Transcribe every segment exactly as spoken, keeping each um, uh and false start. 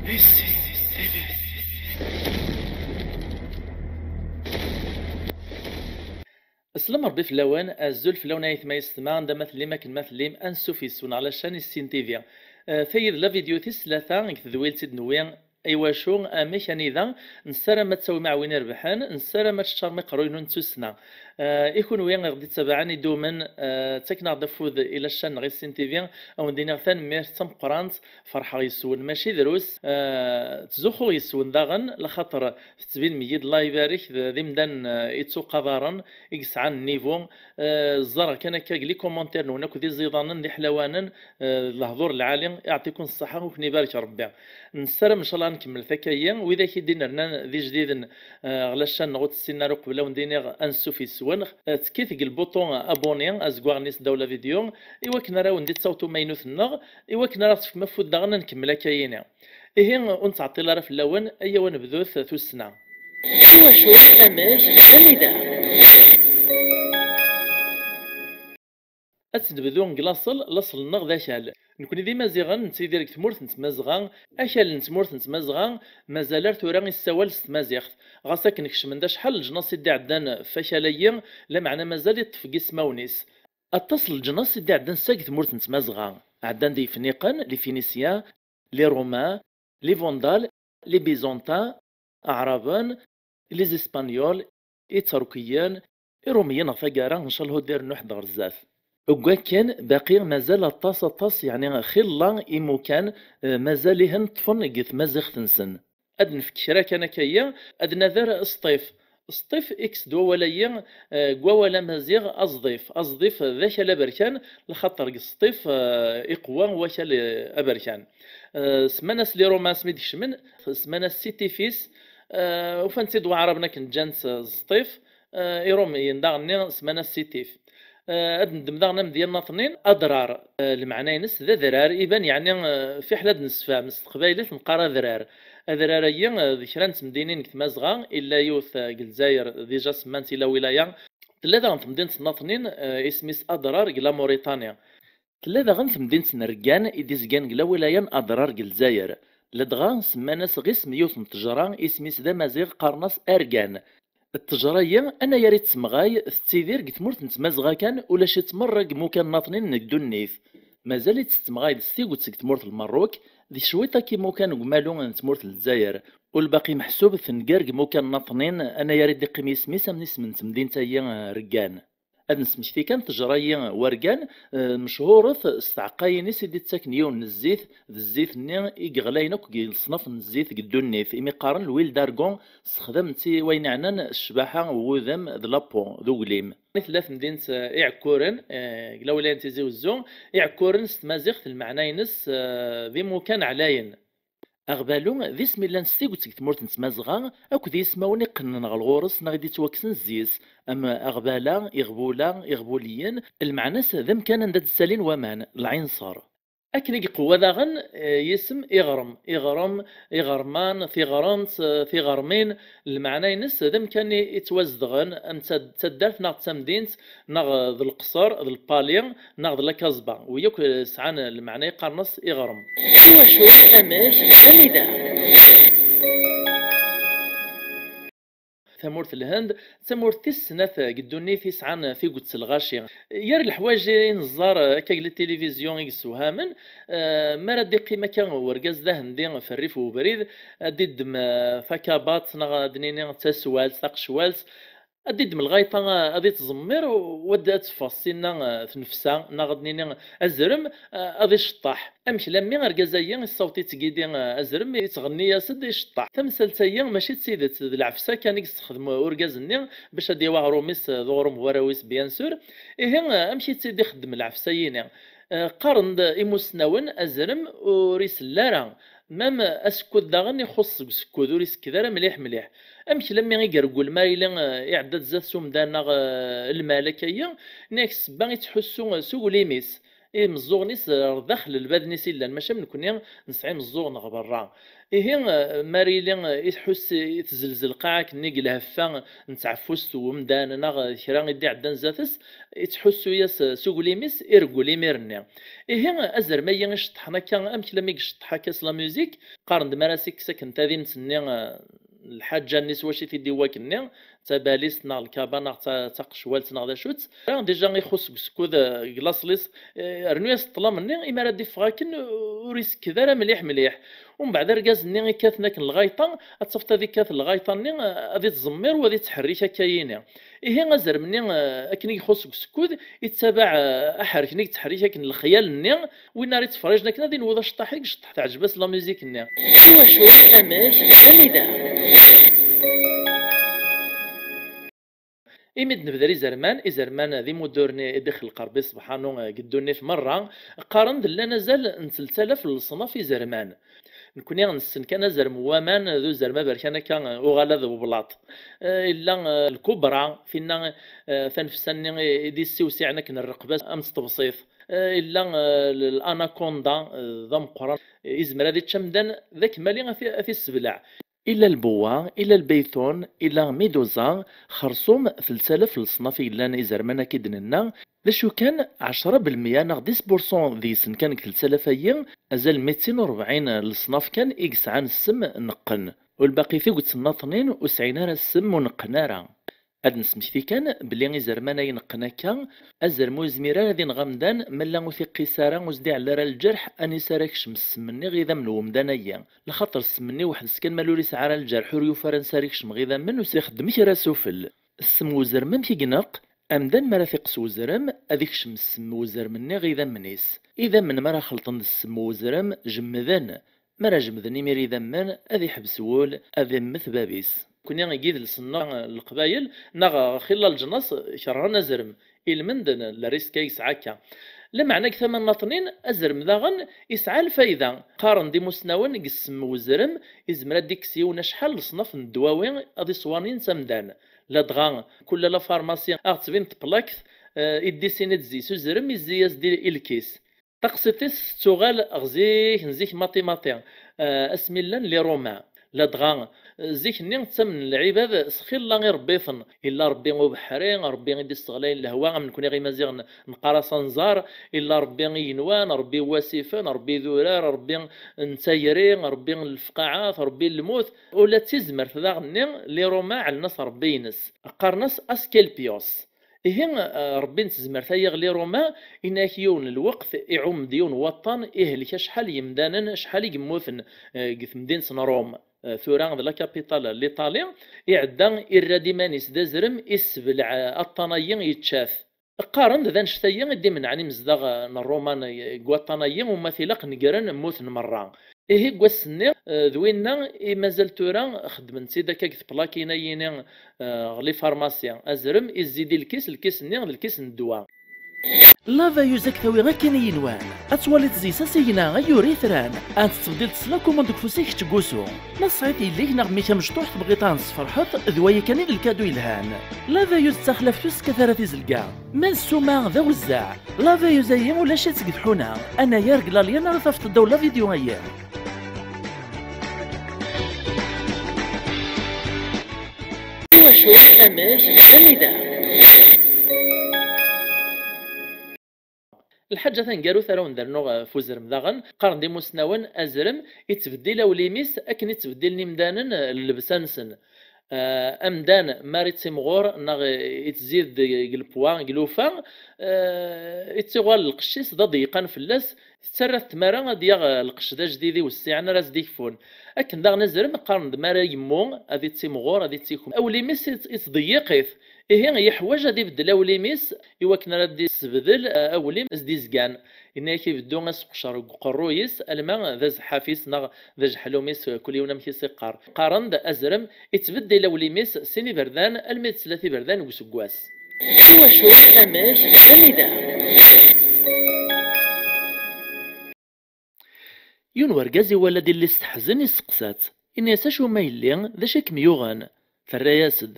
Aslem Rebbi fell-awen, azul fell-awen ay aytma yessetma, anda ma tellim akken ma tellim, ansuf yes-wen ɣer la chaîne Issin T V. Eh, tayi d la vidéo tis tlata deg tedwilt i d-newwi. Iwacu, amek, anida? Nessaram ad tawim aɛwin irebḥen, nessaram ad teččarem iqerruyen n tussna. Eh, i kunwi i ɣ-d-ittabaɛen idumen, eh, ttaken-aɣ-d afud i la chaîne neɣ Issin T V, a wen-d-iniɣ tanemmirt d tameqqrant. Ferḥeɣ yes-wen, mačči drus. Eh, ttzuxxuɣ yes-wen daɣen, laxaṭer tettbinem-iyi-d, Allah ibarek, d, d imdanen, eh, ittuqadaren, i yesɛan nnivu. Eh, ẓẓareɣ kan akka deg les commentaires-nwen akk d iẓidanen d iḥlawanen, eh, d lehdur lɛali, iɛṭiken ṣṣeḥḥa, ur ken-ibarek Rebbi. Nessaram, ncallah, ad nkemmel takka-yi. Widak i d-inernan d ijdiden, eh, ɣer la chaîne neɣ ur tt-ssinen ara uqbel, a wen-d-iniɣ ansuf yes-wen. Eh, tekkit deg lbuṭu abonné, azeggaɣ-nni s ddaw la vidéo, i wakken ara wen-d-ittaweḍ umaynut-nneɣ, i wakken ara ɣ-tefkem afud daɣen ad nkemmel akka-yini. Ihi, ur nettɛeṭṭil ara fell-awen, ayaw ad nebdut tussna. Iwacu, amek, anida? Ad tt-nebdu deg laṣel, laṣel-nneɣ d akal. Nekni d Imaziɣen, nettidir deg tmurt n Tmazɣa. Akal n tmurt n Tmazɣa mazal ar tura issawal s tmaziɣt, ɣas akken kecmen-d acḥal leǧnas i d-iɛeddan f akal-agi, lameɛna mazal iṭṭef deg ismawen-is. Aṭas n leǧnas i d-iɛeddan seg tmurt n Tmazɣa. Ɛeddan-d Yifniqen, les Phéniciens, les Romains, les Vandales, les Byzantins, Aɛraben, les Espagnols, Iṭerkiyen, Iṛumiyen ɣer taggara, ncallah ur d-irennu ḥedd ɣer zdat. Deg wakken, baqi mazal aṭas, aṭas, yeɛni xilla imukan, eh, mazal ihen ṭṭfen deg tmaziɣt-nsen. Ad nefk kra kan akka-yi, ad nader Sṭif. Sṭif, ikkes-d wawal-ayi, eh, deg wawal amaziɣ aẓḍif. Aẓḍif d akal aberkan, lxaṭer deg Sṭif, eh, iqwa wakal, eh, aberkan. Eh, semman-as les Romains asmi d-kecmen, semman-as Sitifis, eh, ufan-tt-id Waɛraben akken ǧǧan-tt, eh, Sṭif, eh, Iṛumiyen daɣen-nni semman-as Sitif. Eh, ad neddem daɣen amedya n Naṭnin, adrar, eh, lmeɛna-ines d adrar, iban yeɛni, eh, fiḥel ad d-nessefhem s teqbaylit neqqar adrar. Adrar-agi, eh, d kra n temdinin deg Tmazɣa, illa yiwet, eh, deg Lezzayer, déjà semman-tt i la wilaya. Tella daɣen temdint n Naṭnin, eh, isem-is Adrar deg la Mauritanie. Tella daɣen temdint n Reggan i d-izgan deg la wilaya n Adrar deg Lezzayer. Ladɣa semman-as ɣ isem yiwet n ttejra, isem-is d amaziɣ, qqaren-as Argan. Ttejra-yi, anagar i d-temɣay, tettidir deg tmurt n Tmazɣa kan, ulac-itt merra deg imukan nnaṭnin n ddunit. Mazal-itt tettemɣay-d s tiget seg tmurt n Lmerruk, d cwiṭ akka imukan deg umalu n tmurt n Lezzayer. U lbaqi meḥsub tenger deg imukan nnaṭnin, anagar i d-iqqim yisem-is am isem n temdint-ayi, eh, Reggan. Ad nesmekti kan ttejra-yi Wargan, eh, mechuret s tɛeqqayin-is i d-ittaken yiwen n zzit, d zzit-nni i yeɣlayen akk deg leṣnaf n zzit deg ddunit, imi qqaren l'huile d'argan, ssexdamen-tt i wayen iɛnan ccbaḥa n wudem d la peau, d uglim. Tella temdint, eh, Iɛekkuren, eh, deg la wilaya n Tizi Wezzu. Iɛekkuren s tmaziɣt, lmeɛna-ines, eh, d imukan ɛlayen. Aɣbalu d isem illan s tiget deg tmurt n Tmazɣa, akked yismawen iqqnen ɣer ɣur-s neɣ i d-ittwakksen zzi-s, am Aɣbala, Iɣbula, Iɣbuliyen, lmeɛna-s d amkan anda d-ssalin waman, lɛinṣer. Akken i iqewwa daɣen, eh, yisem Iɣrem, Iɣrem, Iɣerman, Tiɣremt, eh, Tiɣermin, lmeɛna-ines d amkan i, i ttwazedɣen, am tad-, d taddart neɣ d tamdint, neɣ d leqṣer, d lpali, neɣ d la Casbah, wi akk sɛan lmeɛna i qqaren-as Iɣrem. Iwacu, amek, anida? Tamurt n Lhend d tamurt tis snat deg ddunit i sɛan tiget s lɣaci. Gar leḥwayeǧ i neẓẓar akka deg la télévision i yessewhamen, eh, mi ara d-iqqim akka urgaz d ahendi f rrif n ubrid, ad d-iddem, eh, takabaṭ neɣ ad d-nini d taswalt, taqecwalt, ad d-iddem lɣayṭa, ad ittẓemmir, u ad, ad teffeɣ ssinna, eh, tnefsa, neɣ ad d-nini azrem, eh, ad iceṭṭeḥ. Amek lammi argaz-agi issaweḍ-itt tgidi, eh, azrem, ittɣenni-yas-d, iceṭṭeḥ. Tamsalt-agi mačči d tidet, d lɛefsa kan i yessexdem urgaz-nni bac ad d-yawi aɣrum-is, eh, d uɣrum n warraw-is, bien sûr. Ihi, eh, amek i tt-id-ixeddem lɛefsa-yini? Eh, qqaren-d imussnawen, azrem ur isell ara. Même asekkud daɣen ixuṣṣ deg usekkud, ur isekked ara mliḥ mliḥ. Amek lammi i ireggel ma yella, eh, iɛedda-d zdat s umdan neɣ, eh, lmal akka-yi, nniɣ-ak ssebba ittḥussu, eh, s uglim-is. Imeẓẓuɣen-is ɣer daxel lbaden-is i llan, maca am nekni nesɛa imeẓẓuɣen ɣer berra. Ihi, eh, mi ara yili, eh, itḥus, eh, tezzelzel lqaɛa akken i lheffa n tɛeffust n wemdan neɣ kra i d-iɛeddan zdat-s, ittḥussu-yas, eh, s uglim-is, ireggel imir-nni. Ihi, azrem-agi iceṭṭḥen akka, amek lammi iceṭṭeḥ akka s la musique? Qqaren-d mi ara s-ikkes akken tadimt-nni, eh, lḥaǧa-nni s wacu i t-id-iwwa akkenni, d tabalizt neɣ lkaba neɣ d ta-, d taqecwalt neɣ d acu-tt. Déjà ixuṣ deg usekkud, eh, deg laṣel-is, eh, rnu-yas ṭṭlam-nni, imi ara d-iffeɣ akken ur isekked ara mliḥ mliḥ. Umbeɛd argaz-nni ikkaten akken lɣayṭa, ad tafeḍ ad ikkat lɣayṭa-nni, eh, ad ittẓemmir u ad ittḥerrik akka yini. Ihi azrem-nni, eh, akken i ixuṣ deg usekkud, ittabaɛ, eh, aḥerrek-nni yettḥerrik akken lexyal-nni, win ara ittferrijen akken ad inweḍ aceṭṭaḥ i yecṭeḥ, teɛǧeb-as la musique-nni. Iwacu? Amek? Anida? Imi d-nebder izerman, izerman d imuduren i d-ixleq Ṛebbi Sebḥanu, eh, deg ddunit merra, qqaren-d llan azal n telt alaf n leṣnaf izerman. Nekni nessen kan azrem n waman, d uzrem aberkan akka, eh, uɣala d ublaṭ. Eh, illa, eh, lkubra, tinna, eh, tanefsa-nni i, i d-issiwsiɛen akken rreqba am tṭebsit. Eh, illa, eh, l-, l'anaconda, eh, d ameqqran. Izmer ad ičč amdan d akmali ad t-, ad t-issebleɛ. Illa lbewwa, illa lbaytun, illa miduza, xerṣum telt alaf n leṣnaf i yellan izerman akka i d-nenna, d acu kan, ɛecra belmeyya neɣ dix pour cent deg-sen kan deg telt alaf-agi, azal n mitin u rebɛin n leṣnaf kan i yesɛan ssem neqqen, u lbaqi tiget n naṭnin ur sɛin ara ssem ur neqqen ara. Ad nesmekti kan belli izerman ay neqqen akka, azrem ur yezmir ara ad ineɣ amdan ma llan ur t-iqqis ara, ur s-d-iɛelli ara lǧerḥ, anis ara kecm ssem-nni ɣ idammen n wemdan-agi, laxaṭer ssem-nni weḥd-s kan ma ur yesɛi ara lǧerḥ ur yufi ara ansi ara ikcem ɣ idammen, ur s-ixeddem kra s ufell. Ssem n uzrem amek i ineqq? Amdan mi ara t-iqqes uzrem, ad ikcem ssem n uzrem-nni ɣ idammen-is. Idammen mi ara xelṭen d ssem n uzrem, jemmden. Mi ara jemden imir idammen, ad iḥbes wul, ad immet bab-is. Nekni deg idles-nneɣ n Leqbayel, neɣ xilla leǧnas kerhen azrem, ilmend n lrisk ay yesɛa akka. Lameɛna deg tama n naṭnin, azrem daɣen yesɛa lfayda. Qqaren-d imusnawen deg ssem n uzrem, izmer ad d-ikkes yiwen acḥal leṣnaf n ddwawi ad iṣwanin tamdan. Ladɣa, kul la pharmacie a ɣ-tbin tplakt, eh, i ddisini-d zzis uzrem, izzi-yas-d i, i lkis. Taqsiṭ-is tettuɣal ɣer zik n zik maṭi maṭi, eh, asmi llan les Romains. Ladɣa, eh, zik-nni ttamnen lɛibad s xilla irebbiten. Illa Rebbi ubeḥri, Rebbi i d-isseɣlayen lehwa, am nekni imaziɣen neqqar-as anẓar, illa Rebbi igenwan, Rebbi n wasifen, Rebbi idurar, Rebbi n tayri, Rebbi n lefqaɛat, Rebbi n lmut. Ula d tizmert daɣen-nni, les Romains ɛellen-as Rebbi-ines. Qqaren-as Asclepios. Ihi, eh, Rebbi n tezmert ay iɣli Ruma, yenna-ak yiwen n lweqt iɛum-d yiwen n waṭṭan, ihlek acḥal n yemdanen, acḥal i yemmuten, eh, deg temdint n Rum. Eh, tura d la capitale n l'Italie, iɛedda irra-d iman-is d azrem, issebleɛ, eh, aṭṭan-ayi, yečča-t. Qqaren-d d annect-ayi i d-imenɛen imezdaɣ, eh, n Ruma n, deg waṭṭan-ayi, uma tilaq negren, mmuten merra. Ihi deg wass-nni, eh, d winna i mazal tura xeddmen-tt-id akka deg tplakin-ayini, eh, ɣer les pharmacies. Azrem, izzi-d i lkis, lkis-nni d lkis n ddwa. Lavayuz ad k-tawi akken i yinwan. Ad twaliḍ zzi-s asigna, ayyur itran. Ad tettbeddileḍ s la commande deg ufus-ik kečč deg wusu. Ma tesɛiḍ yelli-k neɣ mmi-k amecṭuḥ tebɣiḍ ad s-tferḥeḍ, d waya kan i d lkadu yelhan. Lavayuz d taxlaft ur tekkat ara tizelga. Ma d ssuma d awezzeɛ. Lavayuz-ayi ulac-itt deg tḥuna. Anagar deg Lalyan ara tafeḍ ddaw la vidéo-ayi. Iwacu? Amek? Anida? Lḥaǧa taneggarut ara wen-d-rnuɣ ɣef uzrem daɣen, qqaren-d imusnawen, azrem ittbeddil awlim-is akken i ttbeddilen imdanen, eh, llebsa-nsen. Eh, amdan, mi ara ittimɣur neɣ, eh, ittzid deg lpwa, deg lufa, eh, ittuɣal lqecc-is d aḍeyqan fell-as, tettarra-t tmara ad d-yaɣ, eh, lqecc d ajdid iwessiɛen ara s-d-ikfun. Akken daɣen azrem, qqaren-d mi ara yemmu, ad ittimɣur, ad ittikum. Awlim-is itt-, ittḍeyyiq-it. Ihi, yeḥwaǧ ad ibeddel awlim-is i wakken ara d-isbedel, eh, awlim s-d-izgan. Yenna-yak ibeddu aseqcer deg uqerruy-is, alma d azeḥḥaf-is neɣ d ajeḥlum-is, kul yiwen amek i s-iqqar. Qqaren-d azrem, ittbeddil awlim-is sin iberdan almi d tlata iberdan deg useggas. Iwacu? Amek? Anida? Yiwen wergaz iwala-d yelli-s teḥzen, isteqsa-tt, yenna-yas: "Acu ma yelli, d acu i kem-yuɣen?" Terra-yas-d,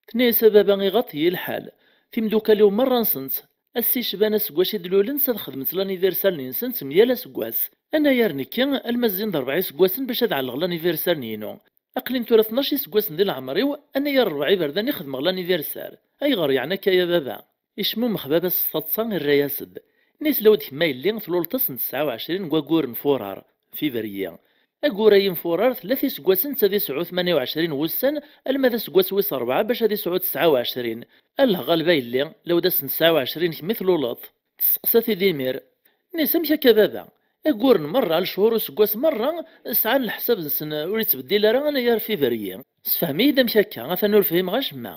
tenna-yas: "A baba, iɣaṭ-iyi lḥal, timdukal-iw merra-nsent Ass icban aseggas i d-lulen s ad xedment l'anniversaire-nsen mgal aseggas. Anayer nekki, alma zzin-d rebɛa iseggasen bac ad ɛelleɣ l'anniversaire-inu. Aql-in tura tnac iseggasen di leɛmer-iw, anayer rebɛa iberdan i xedmeɣ l'anniversaire. Ayɣer yeɛni akka ya baba? Icmumex baba s taḍsa, irra-yas-d: Nni-as, law d kemm a yelli, tluleḍ ass n tesɛa u ɛecrin n waggur n furar, février. Aggur-ayi n furar tlata iseggasen netta ad isɛu tmanya u ɛecrin wussan, alma d aseggas wis rebɛa bac ad isɛu tesɛa u ɛecrin. Alleh ɣaleb a yelli, law d ass n tesɛa u ɛecrin kemm i tluleḍ. Testeqsa-t-id imir. Nni-as, amek akka baba? Agguren merra, lecɣur useggas merra, sɛan leḥsab-nsen ur yettbeddil ara anayer février. Sefhem-iyi-d amek akka, atan ur fhimeɣ acemma.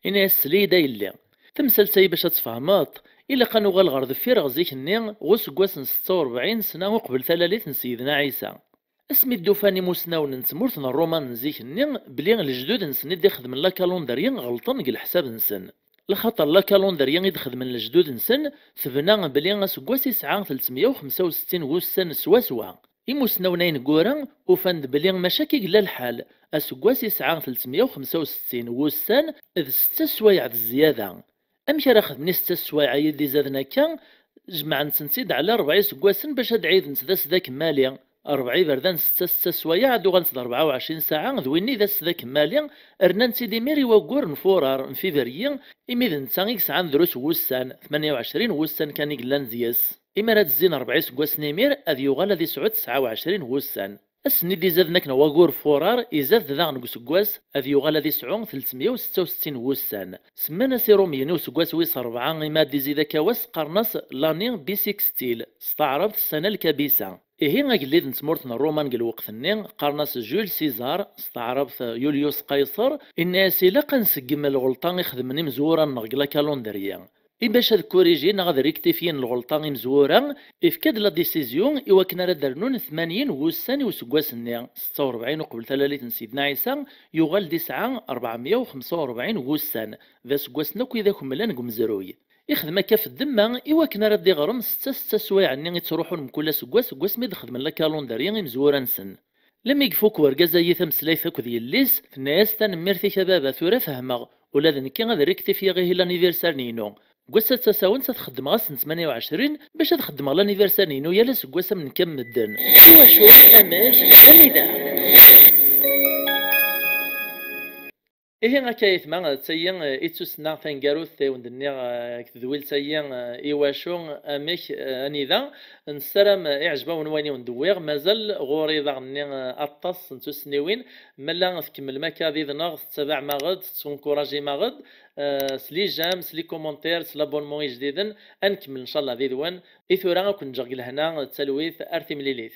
Ini-as, sel-iyi-d a yelli. Tamsalt-ayi bac ad tfehmeḍ, ilaq ad nuɣal ɣer deffir ɣer zik-nni, ɣer useggas n setta u rebɛin sna uqbel talalit n Sidna Ɛisa. Asmi d-ufan imusnawen n tmurt n Ṛṛuman n zik-nni belli lejdud-nsen i d-ixedmen la calendrier ɣelṭen deg leḥsab-nsen. Lxaṭer la calendrier i d-xedmen lejdud-nsen tebna belli aseggas isɛa tletmeyya u xemsa u settin wussan swaswa. Imusnawen-a ineggura ufan-d belli maca akka i yella lḥal, aseggas isɛa tletmeyya u xemsa u settin wussan d setta sswayeɛ d zzyada. Amek ara xedmen i setta sswayeɛ-ayi d-izaden akka? Jemɛen-tent-id ɛla rebɛa iseggasen bac ad ɛident d ass d akemmali. Rebɛa iberdan setta setta sswayeɛ ad uɣalent d rebɛa u ɛecrin saɛa d winni d ass d akemmali, rnan-tt-id imir i waggur n furar n février, imi d netta i yesɛan drus n wussan, tmanya u ɛecrin wussan kan i yellan deg-s. Imi ara d-zzin rebɛa iseggasen imir, ad yuɣal ad isɛu tesɛa u ɛecrin wussan. Ass-nni d-izaden akken wagur furar izad daɣen deg useggas, ad yuɣal ad isɛu tletmeyya u setta u settin wussan. Semman-as Irumyen i useggas wis rebɛa, imi ad d-izid akka wass, qqaren-as l'année bissextile, s taɛrabt ssana lkabisa. Ihi agellid n tmurt n Ṛṛuman deg lweqt-nni, qqaren-as Jules César, s taɛrabt Yulius Qayṣer, inna-as, ilaq ad nseggem lɣelṭa i xedmen imezwura-nneɣ deg la calendrier. I bac ad kkurijin neɣ ad riktifyin lɣelṭa imezwura, ifka-d la décision i wakken ara d-rnun tmanyin wussan i useggas-nni, setta u rebɛin uqbel talalit n Sidna Ɛisa, yuɣal-d isɛa rebɛemya u xemsa u rebɛin wussan, d aseggas-nni akk i d akemmlan deg umezruy. Ixdem akka ɣef ddemma i wakken ara d-iɣrem setta setta sswayeɛ-nni i ttruḥun mkul aseggas seg wasmi i d-xedmen la calendrier imezwura-nsen. Lmi ifuk wergaz-ayi tameslayt akked yelli-s, tenna-yas, tanemmirt-ik a baba, tura fehmeɣ, ula d nekki ad riktifyiɣ ihi l'anniversaire-inu. Deg wass-a d tasawent ad xeddmeɣ ass n tmanya u ɛecrin bac ad xeddmeɣ l'anniversaire-inu yal aseggas am nekk am medden. Iwacu? Amek? Anida? Ihi akka ayetma, d tayi i d tussna taneggarut i wen-d-nniɣ, eh, deg tedwilt-ayi, eh, iwacu, amek, eh, anida. Nessaram, eh, iɛjeb-awen wayen i wen-d-wwiɣ. Mazal ɣur-i daɣen-nni, eh, aṭas n tussniwin. Ma la tkemmlem akka did-neɣ, tettabaɛem-aɣ-d, tettunkurajim-aɣ-d, eh, s les j'aime, s les commentaires, s l'abonnement ijdiden. Ad nkemmel ncallah did-wen. I tura ad ken-ǧǧeɣ deg lehna d talwit, ar timlilit.